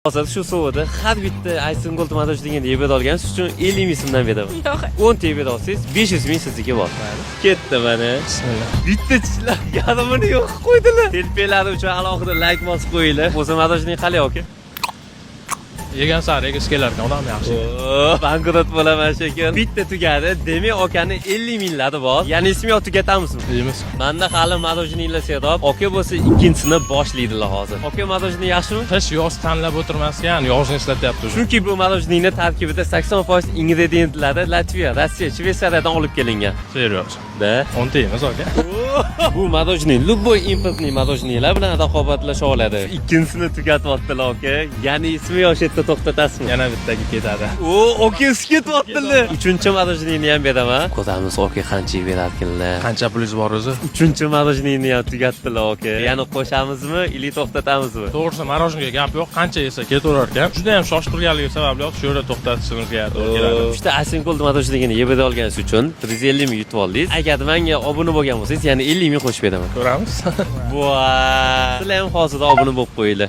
Hozir shu sovug'ida har bitta Ice Gold mороженое yeb olgan siz uchun 50 ming so'mdan beraman. Yo'q. 10 ta yeb olsangiz, 500 ming sizniki bor. Ketdi mana. Bismillah. Bitta tishlab yarmini yo'q qo'ydilar. Telpaklar uchun alohida layk bosib qo'yinglar. O'zi мороженое qalay, aka? Yegan sari yegisi kelar ekan, odam yaxshi. Bankrot bo'laman shekil. Bitta tugadi. Demak, akani 50 minglari bor. Ya'ni ismi yo'q, tugatamizmi? Yeymiz. Manda hali мороженое lar serob. Aka bo'lsa ikkinchisini boshlaydilar hozir. Aka, мороженое yaxshimi? Qish, yoz tanlab o'tirmasgan, yozni eslatyapti уже. Chunki bu мороженое tarkibida 80% ingredientlari Latviya, Rossiya, Shvetsariyadan olib kelingan. Серьёз. Da. 10 ta yeymiz, aka. Bu мороженое любой импортный мороженое lar bilan raqobatlasha oladi. Ikkinchisini tugatyaptilar, aka. Ya'ni ismi yo'q, shu yerda to'xtatasizmi? Yana bittaga ketadi. O, okasi ketyaptilar. Uchinchi мороженое ni ham beraman. Ko'ramiz, aka qancha berarkinlar. Qancha pulingiz bor o'zi? Uchinchi мороженое ni ham tugatdilar, aka. Yana qo'shamizmi или to'xtatamizmi? To'g'risi, мороженое ga gap yo'q, qancha yesa ketaverar ekan. Juda ham shoshtirganligi sababli shu yerda to'xtatishimizga to'g'ri keladi. Uchta Asin Gold мороженое ni yeb olganingiz uchun 150 ming yutib oldingiz. Agar menga obuna bo'lgan bo'lsangiz, yana 50 ming qo'shib beraman. Ko'ramiz. Voy! Sizlar ham hozir obuna bo'lib qo'yinglar.